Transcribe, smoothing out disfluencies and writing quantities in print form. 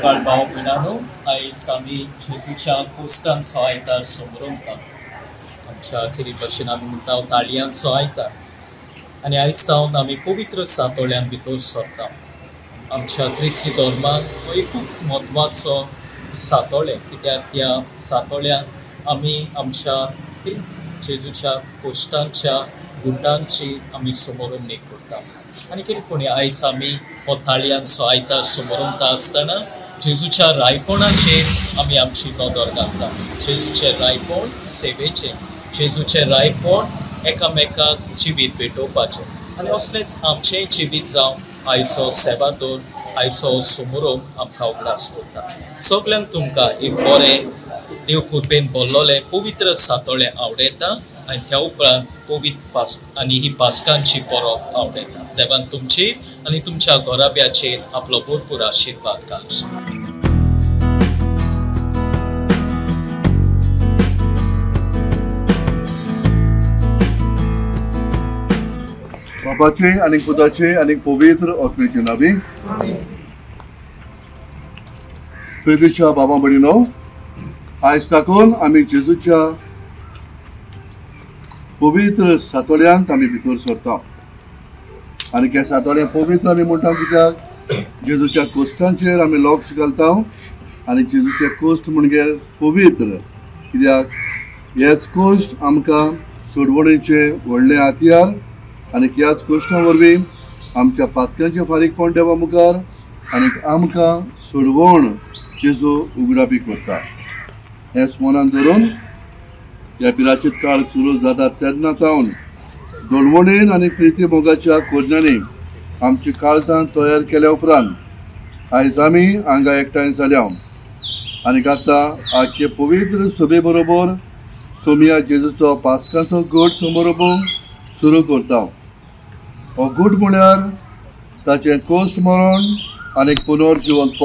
मोगाळ भाव भयणांनो, आयज आमी जेजूच्या कोश्टांचो आयतार समरमता. आमच्या खेरी भशेन आमी म्हणटा ताळयांचो आयतार. आनी आयज सावन आमी पवित्र सातोळ्यान भितर सरता. आमच्या क्रिस्ती धर्मांत हो एक खूब म्हत्वाचो सातोळें, कित्याक ह्या सातोळ्यान आमी आमच्या जेजूच्या कोश्टांच्या गुंडांची आमी समरमणी करता. आनी कितें पूण आयज आमी हो ताळयांचो आयतार समरमता आसतना जेजूच्या रायपणाचेर आमी आमची नदर घालता. जेजूचें रायपण सेवेचें, जेजूचें रायपण एकामेकाक जिवीत भेटोवपाचें. आनी असलेंच आमचेंय जिवीत जावं आयचो सेवादोर, आयचो समोरोम आमकां उगडास करता. सगल्यांक तुमकां एक बरें देव कृपेन भरलेलें पवित्र सातोळें आवडयता आनी त्या उपरांत पवित्र पास आनी ही पास्कांची परब आवडयता. देवान तुमचेर आनी तुमच्या घराब्याचेर आपलो भरपूर आशिर्वाद घालचो. बापाचे आनी पुताचे आनी पवित्र आत्म्याचे नांवी. प्रितीच्या बाबा भयणीनो, आयज ताकून आमी जेजूच्या पवित्र सातोळ्यांत आमी भितर सरता. आनी त्या सातोळ्यां पवित्र आमी म्हणटा कित्याक जेजूच्या कोश्टांचेर आमी लक्ष घालता. आनी जेजूचे कोश्ट म्हणजे पवित्र, कित्याक हेच कोश्ट आमकां सोडवणेचे व्हडलें हत्यार आनी ह्याच कोश्टां वरवीं आमच्या पातक्यांचें फारीकपण देवा मुखार आनी आमकां सोडवण जेजू उगडापी करता. हें स्मरणान धरून ह्या पिराचीत काळ सुरू जाता तेन्ना सावन दोळवणेन आनी प्रिती मोगाच्या कोजनांनी आमची काळजां तयार केल्या उपरांत आयज आमी हांगा एकठांय जाल्या. आनी आतां आख्खे पवित्र सभे बरोबर सोमिया जेजूचो पास्कांचो गट समोरोबोंक सुरू करता. हो गट म्हळ्यार ताचें कोश्ट मरण आनी पुनर्जिवंत.